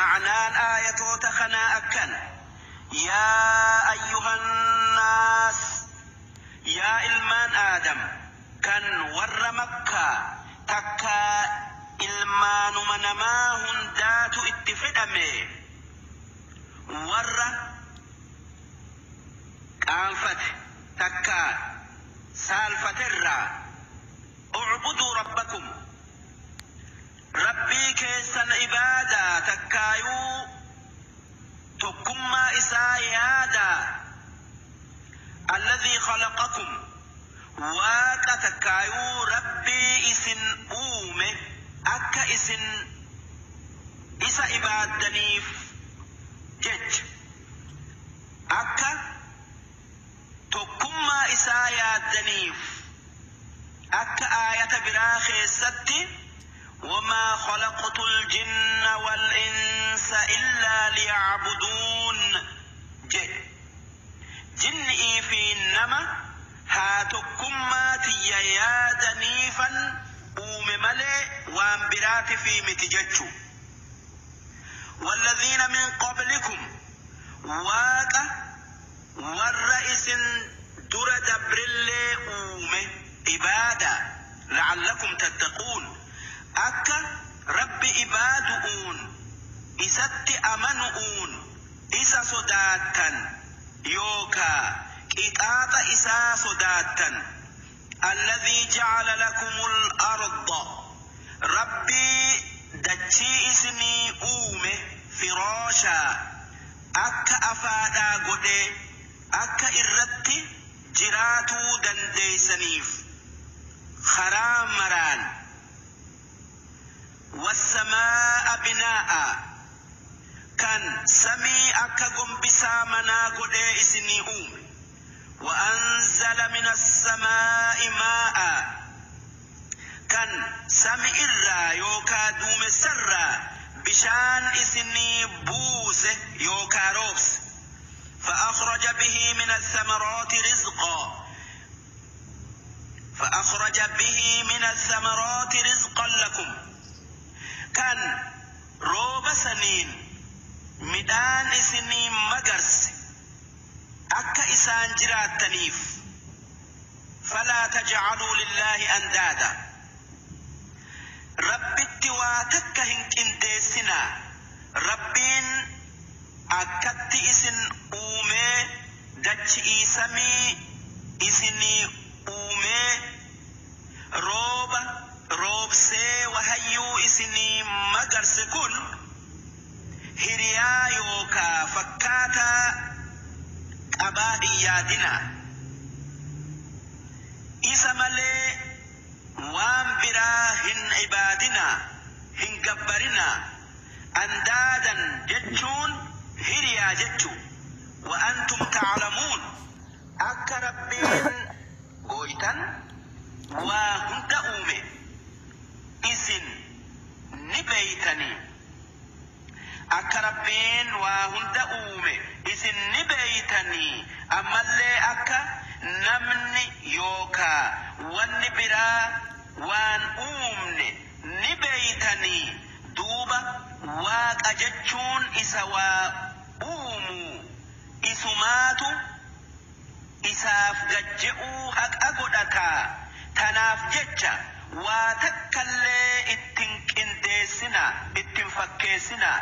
Ma'naan aayatoota kanaa akkana: Yaa ayyuhannaas, yaa ilmaan Aadam kan warra Makkaa takkaa ilmaanuma namaa hundaatu itti fedhame, warra qaanfate takkaa saalfaterraa, u'buduu rabbakum, Rabbii keessan ibaadaa takkaayuu tokkummaa isaa yaadaa, alladhii khalaqakum, Waaqa takkaayuu Rabbii isin uume akka isin isa ibaaddaniif jecha, akka tokkummaa isaa yaaddaniif. Akka aayata biraa keessatti wamaa khalaqtul jinna wal insa illaa liya'buduun jedhe. Jinni'ii fi nama haa tokkummaa tiyya yaadaniifan uume malee waan biraatifii miti jechu. Walladhiina min qablikum, Waaqa warra isin dura dabrellee uume ibaadaa, la'allakum tattaquun, akka Rabbi ibaadu'uun, isatti amanu'uun isa sodaattan, yookaa qixaaxa isaa sodaattan. Alladhii ja'ala lakumul arda, Rabbii dachii isinii uume, firaashaa, akka afaadhaa godhee, akka irratti jiraatuu dandeeysaniif karaa maraan. Wassamaa'a binaa'a, kan samii akka gombisaa manaa godhee isinii uume. Wa anzala minassamaa'i maa'a, kan sami irraa yookaa duumessarraa bishaan isinii buuse yookaa roobse. Fa-akhraja bihi minathamaraati rizqaa, Fa-akhraja bihi minathamaraati rizqan lakum, kan rooba saniin midhaan isinii magarse akka isaan jiraattaniif. Falaa taj'aluu lillaahi andaada, Rabbitti waa takka hin qindeessinaa, Rabbiin akkatti isin uumee dachi'ii samii isinii uumee rooba roobsee wahayyuu isinii magarse kun hiriyaa yookaa fakkaataa qabaa hin yaadinaa. Isa malee waan biraa hin ibaadinaa, hin gabbarinaa. Andaadan jechuun hiriyaa jechu. Wa antum ta'lamuun, akka Rabbiin gooytan waa hunda uume isin ni beeytanii. Akka Rabbiin waa hunda uume isin ni beeytanii, ammallee akka namni yookaa wanni biraa waan uumne ni beeytanii, duuba Waaqa jechuun isa waa uumu, isumaatu isaaf gad je'uu haqa godhataa, tanaaf jecha waa takkallee ittin qindeessinaa, ittin fakkeessinaa,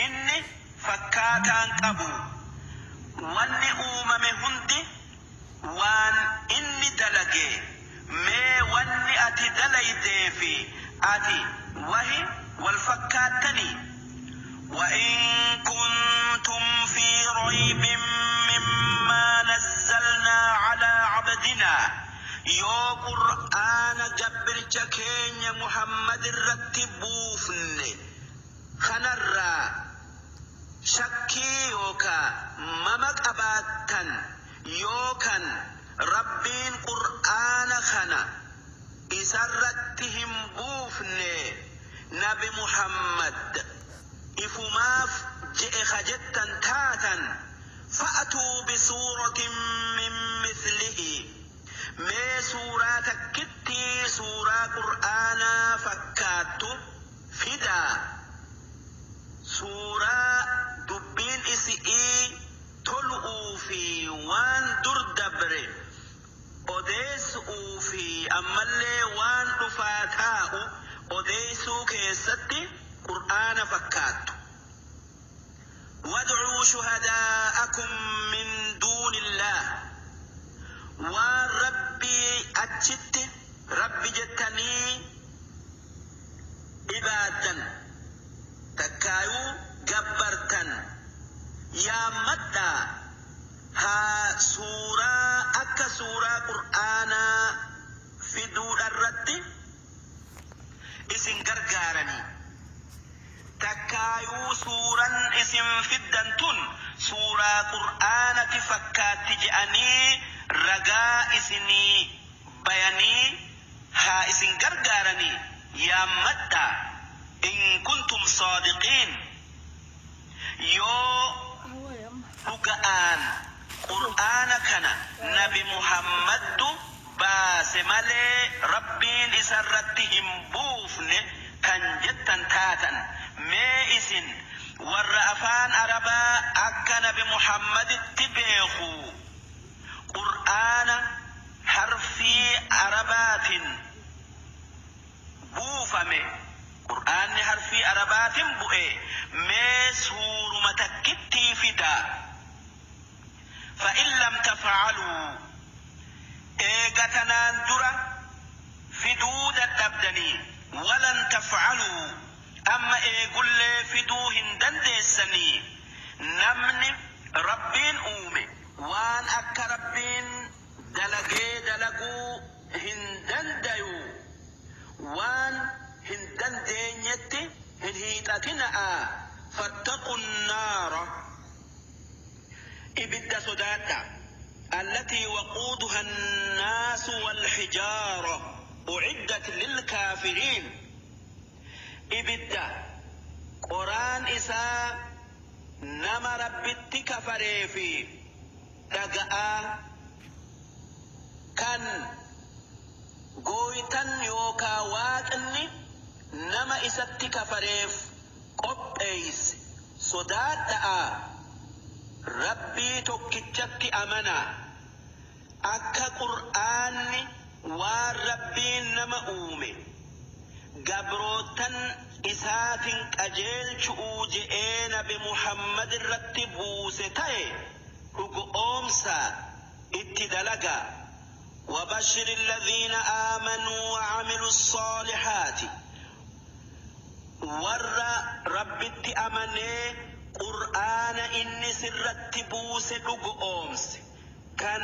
inni fakkaataan qabu, wanni uumame hundi waan inni dalage, mee wanni ati dalaydee fi ati wahi wal fakkaattanii? Wa in kuntum fii raybin mimmaa nazzalnaa alaa abdinaa, yoo qur'aana gabbircha keenya Muhammadirratti buufne kanarraa shakkii yookaa mama qabaattan, yoo kan Rabbiin qur'aana kana isarratti hin buufne nabi Muhammad ifumaaf je'e ka jettan taatan, fa'tuu bisuuratin min mithlihi, mee suuraa takkittii suuraa qur'aanaa fakkaattu fidaa. Suuraa dubbiin isi'ii tolu'uu fi waan dur dabre odeessu'uu fi ammallee waan dhufaa taa'u odeessuu keessatti qur'aana fakkaattu. Wad'uu shuhadaa'akum min duunillaah, waan Rabbii achitti Rabbi jettanii ibaaddan takkaayuu gabbartan yaammadhaa, haa suuraa akka suuraa qur'aanaa fiduudharratti isin gargaaranii, takkaayuu suuran isin fiddan tun suuraa qur'aanati fakkaatti je'anii ragaa isinii bayanii haa isin gargaaranii yaammadhaa, in kuntum saadiqiin, yoo dhuga'aan qur'aana kana nabi Muhammadtu baase malee Rabbiin isarratti hin buufne kan jettan taatan. Mee isin warra afaan arabaa akka nabi Muhammaditti beeku qur'aana harfii arabaatin buufame, qur'aanni harfii arabaatin bu'e, mee suuruma takkittii fidaa. Fa in lam taf'aluu, eega tanaan dura fiduu dadhabdanii, walan taf'aluu, amma eegullee fiduu hin dandeessanii, namni Rabbiin uume waan akka Rabbiin dalagee dalaguu hin dandayu, waan hin dandeenyetti hin hiixatina'aa. Fattaqu nnaara, ibidda sodaadhaa, allatii waquuduha annaasu walhijaara u'iddat lilkaafiriin, ibidda qoraan isaa nama Rabbitti kafaree fi dhaga'aa kan gooytan yookaa waaqni nama isatti kafareef qopheeyse sodaadha'aa. Rabbii tokkichatti amanaa, akka qur'aanni waan Rabbiin nama uume gabroottan isaatin qajeelchu'uu je'ee nabi Muhammadirratti buuse taye dhugo'oomsaa itti dalagaa. Wabashshir alladhiina aamanuu wa amilu ssaalihaati, warra Rabbitti amanee qur'aana inni sirratti buuse dhugo'oomse, kan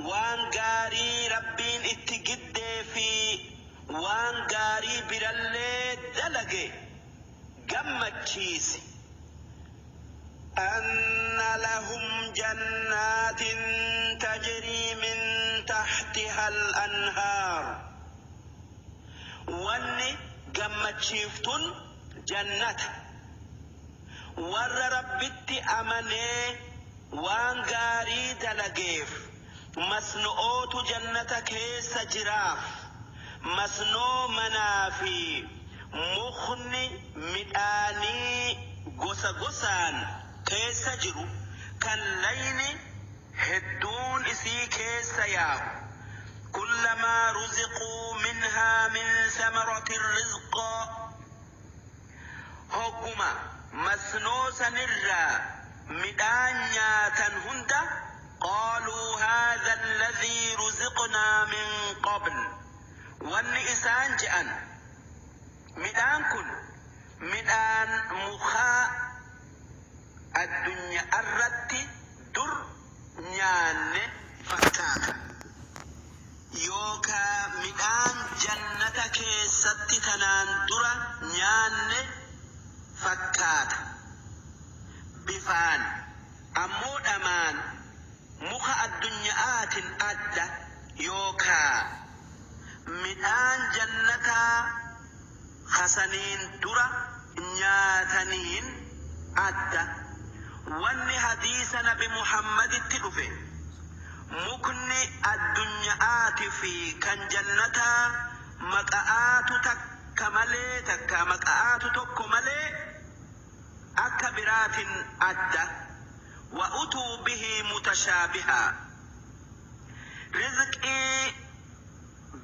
waan gaarii Rabbiin itti giddee fi waan gaarii birallee dalage gammachiisi. Anna lahum jannaatin tajrii min tahtihal anhaar, wanni gammachiiftun jannata warra Rabbitti amanee waan gaarii dalageef masno'ootu jannata keessa jiraaf, masnoo manaa fi mukni midhaanii gosa gosaan keessa jiru, kan layni hedduun isii keessa yaa'u. Kullamaa ruziquu minhaa min samaratin rizqaa, hogguma masnoo sanirraa midhaan nyaatan hunda, qaaluu haadha alladhii ruziqnaa min qabl, wanni isaan je'an midhaan kun midhaan mukaa addunya'arratti dur nyaanne fakkaata, yookaa midhaan jannata keessatti tanaan dura nyaanne fakkaata bifaan, ammoo dhamaan muka addunya'aatin adda, yookaa midhaan jannataa ka saniin dura nyaataniin adda. Wanni hadiisa nabi Muhammaditti dhufe mukni addunya'aati fi kan jannataa maqa'aatu takka malee, takkaa maqa'aatu tokko malee akka jannataatin adda. Wa utuu bihi mutashaabihaa, rizqii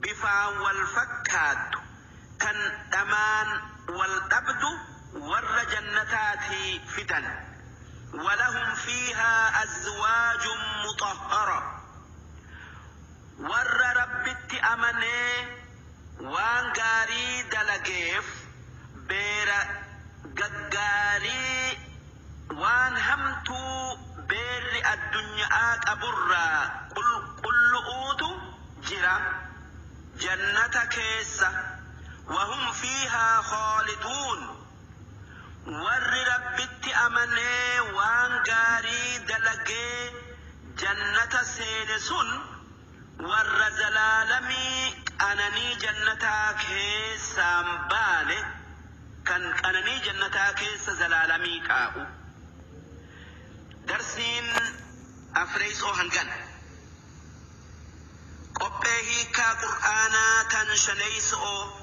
bifaan wal fakkaattu tan dhamaan wal dhabdu warra jannataatii fidan. Walahum fiihaa azwaajun muxahhara, warra Rabbitti amanee waan gaarii dalageef beera gaggaarii waan hamtuu beerri addunya'aa qaburraa qulqullu'uutu jira jannata keessa. Wahum fiihaa khaaliduun, warri Rabbitti amanee waan gaarii dalagee jannata seene sun warra zalaalamii qananii jannataa keessaan baane, kan qananii jannataa keessa zalaalamii taa'u. Darsiin afreeysoo hangan. Qophee hiikkaa Qur'aanaa tan shaneeyso'oo.